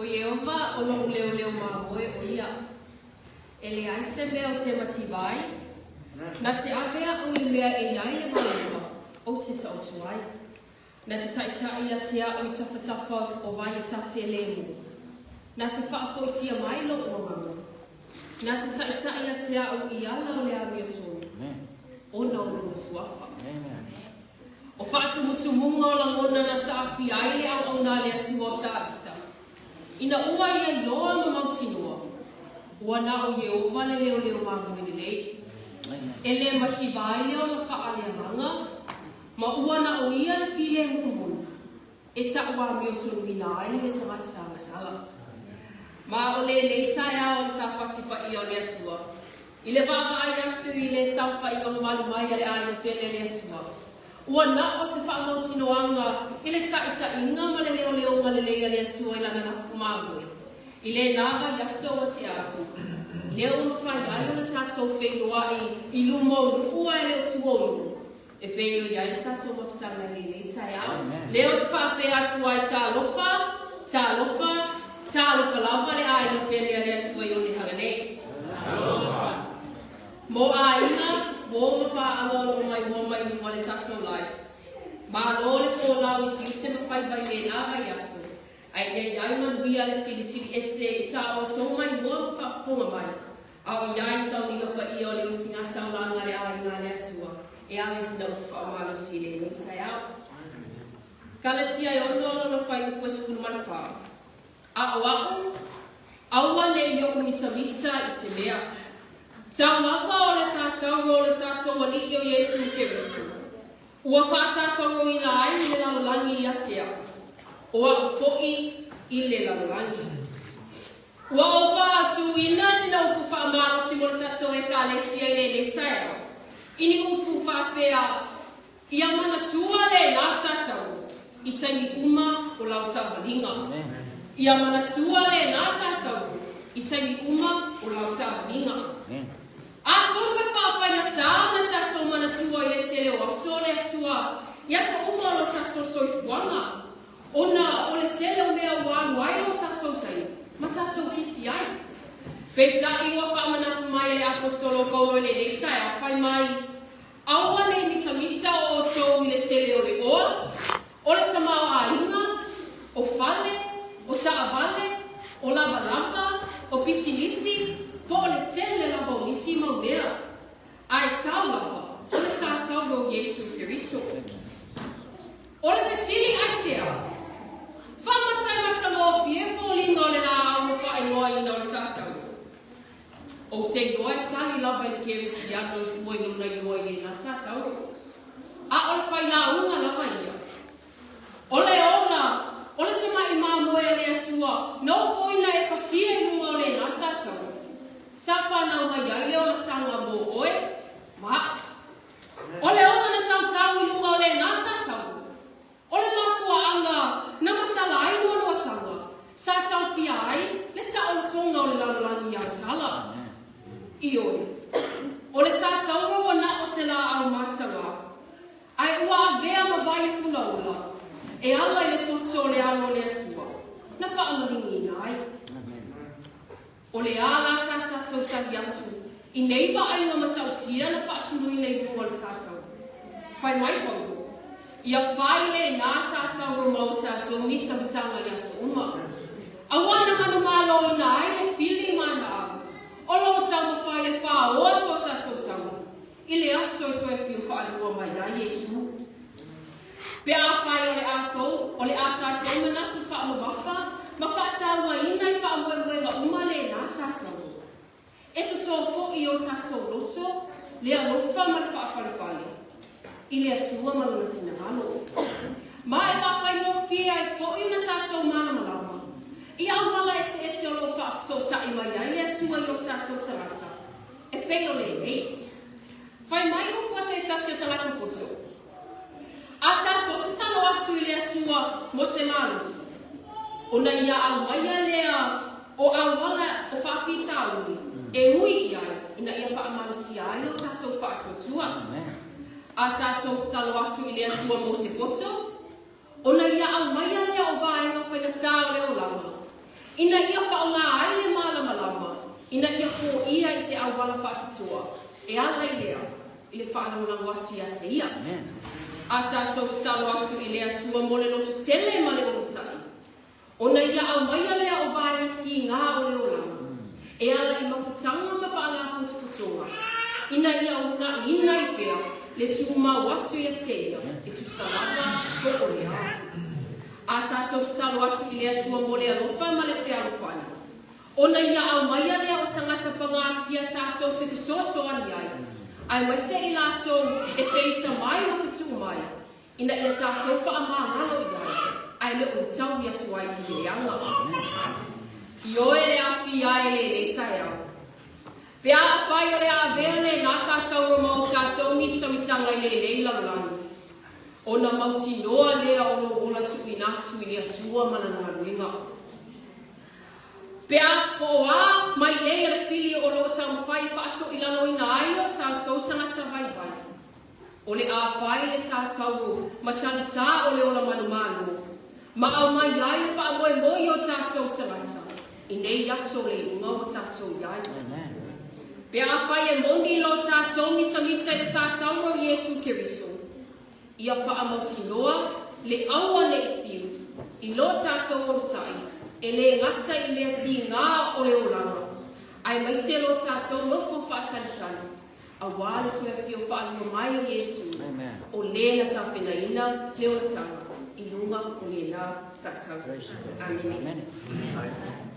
ʻO Iēhova ʻo loʻu leoleo mamoe ʻo ia. E leai se mea ou te mativa ai, Na te ave aʻu i le mea e iai le mālama, ou te taoto ai. Na te taʻitaʻi ia te aʻu i tafatafa o vai e tafe lemu. Na te faafoisia mai loʻu agaga. Na te taʻitaʻi ia te aʻu i ala o le amiotonu, ona o luna suafa. O faatumutumuga o lagona na saafia ai le auauna a le Atua o Tāvita, ina ua ia iloa ma mautinoa, ua na o Iēhova le leoleo mamoe lelei, e le mativa ai le ona faaleagaga, ma ua na o ia le filemu moni, e taʻuamiotonuina ai le tagata agasala. Ma o lenei taeao o le Sapati paia o le Atua, i le vaavaai atu i le saofaiga mamalu mai a le aiga pele a le Atua, ua na o se faamautinoaga i le taʻitaʻiga ma le leoleoga lelei a le Atua i lana lafo mamoe, i lena vaiaso ua tea atu, lea ua mafai ai ona tatou feiloai i luma o nuʻu ae le o tua o nuʻu. E pei o i ai le tatou mafutaga i lenei taeao. Lea ou te faapea atu ai, Talofa, talofa, talofa lava le aiga pele a le Atua i Onehana nei. Talofa. Mo aiga, uō ma pāʻanga o loʻo mai mua mai luma o le tatou lae. Malo le folau i tiute ma faiva i lēnā vaiaso, a ia i ai manuia le silisili ese i sa outou mai mua ma faafofoga mai. A o ia ai sauniga paia o le osigataulaga a le aiga a le Atua, e ala i sina upu faamalosi i lenei taeao. Galatia e ono lona fuaiupu e 14. A o aʻu, aua ne i oʻu mitamita i se mea. Tau lava o le satauro o le tatou Alii o Iesu Keriso, ua faasatauroina ai le lalolagi ia te aʻu, o aʻu foʻi i le lalolagi. Ua ou faaautuina sina upu faamalosi mo le tatou Ekalesia i lenei taeao, i ni upu faapea, Ia manatua lēnā satauro i taimi uma o lau savaliga. Ia manatua lēnā satauro i taimi uma o lau savaliga. Atonu e faafaigata ona tatou manatua i le tele o aso o le Atua i aso uma o lo tatou soifuaga. Ona o le tele o mea ua alu ai lo tatou taimi ma tatou pisi ai. Peitai ua faamanatu mai e le Aposetolo o Paulo i lenei taeao, fai mai, Aua nei mitamita o outou i le tele o le oa, o le tamaoaiga, o fale, o taavale, o lavalava, o pisinisi, po o le tele lava o nisi mau mea. Ae tau lava, o le satauro o Iesu Keriso. O le fesili aisea? Faamatamatagofie foliga o le laau ua faaigoaina o le satauro. Ou te iloa e tali lava i le kerisiano e fua i lona igoa i lena satauro. A o le failauga lava ia. O le ola, o le tamaʻi mamoe a le Atua, na ofoina e fasia i luga o lena satauro. Sa fanau mai ai le olataga mo oe ma aʻu. O le ola na tautau i luga o lena satauro, o le mafuaaga na matala ai lualuataga, sa taofia ai le saolotoga o le lalolagi ia Sala. Ioe, o le satauro ua na o se laau mataga, ae ua avea ma vai e pulaula, e ala i le toto o le Alo o le Atua, na faamaliniina ai. O le a la sa tatou tali atu i nei vaaiga matautia na faatinoina i luga o le satauro? Fai mai Paulo, Ia fai lēnā satauro ma o tatou mitamitaga i aso uma. Auā na manumaloina ai le fili ma naau, o lo o taumafai e fāoa so tatou taua i le aso e toe fiu faalua mai ai Iesu. Pe afai o le atou, o le a tatou manatu faamamafa ma faatauaina i faamoemoega uma lēnā satauro. E totō foʻi o tatou loto le alofa ma le faapalepale i le Atua ma Lona finagalo. Ma e faafaigofie ai foʻi ona tatou malamalama i auala eseese o lo o faafesootaʻi mai ai le Atua i o tatou tagata e pei o lenei. Fai mai upu a se tasi o tagata poto. A tatou tatalo atu i le Atua mo se malosi, ona ia aumaia lea o auala o faafitauli e ui i ai ina ia faamalosia ai lo tatou faatuatua. A tatou tatalo atu i le Atua mo se poto, ona ia aumaia lea o vaega faigata o le olaga. Ina ia faaaoga ai le malamalama ina ia foia i se auala faapitoa e ala i lea i le faalagolago atu ia te Ia. A tatou tatalo atu i le Atua mo le lototele ma le onosai, ona ia aumaia lea o vaega tiga o le olaga e ala i mafutaga ma faalapotopotoga, ina ia uunaiina ai pea le tumau atu ia te Ia e tusa lava po o le a. A tatou tatalo atu i le Atua mo le alofa ma le fealofani, ona ia aumaia lea o tagata pagatia tatou te fesoasoani ai, aemaise i latou e feita mai ma fetuu mai, ina ia tatou faamagalo i ai, ae le o le taui atu ai i le leaga. Ioe le aafia ai i lenei taeao. Pe a afai o le a avea lenā satauro ma o tatou mitamitaga i lenei lalolagi, ona mautinoa lea o lou ola tuuina atu i le Atua ma Lana galuega. Pe a po o a mailei a le fili o lo o taumafai e faatoilaloina ai o tatou tagata vaivai, o le a fai le satauro ma talitā o le ola manumalo, ma aumai ai le faamoemoe i o tatou tagata i nei aso o le iuga ua tatou i ai. Pe afai e moni lo tatou mitamita i le satauro o Iesu Keriso, ia faamautinoa le aua ne i fiu i lo tatou onosai e le gata i mea tiga o le olaga, aemaise lo tatou nofo faatalitali auā le toe afio faalua mai o Iesu, o le na tapenaina le olataga i luga o lenā satauro. Amene.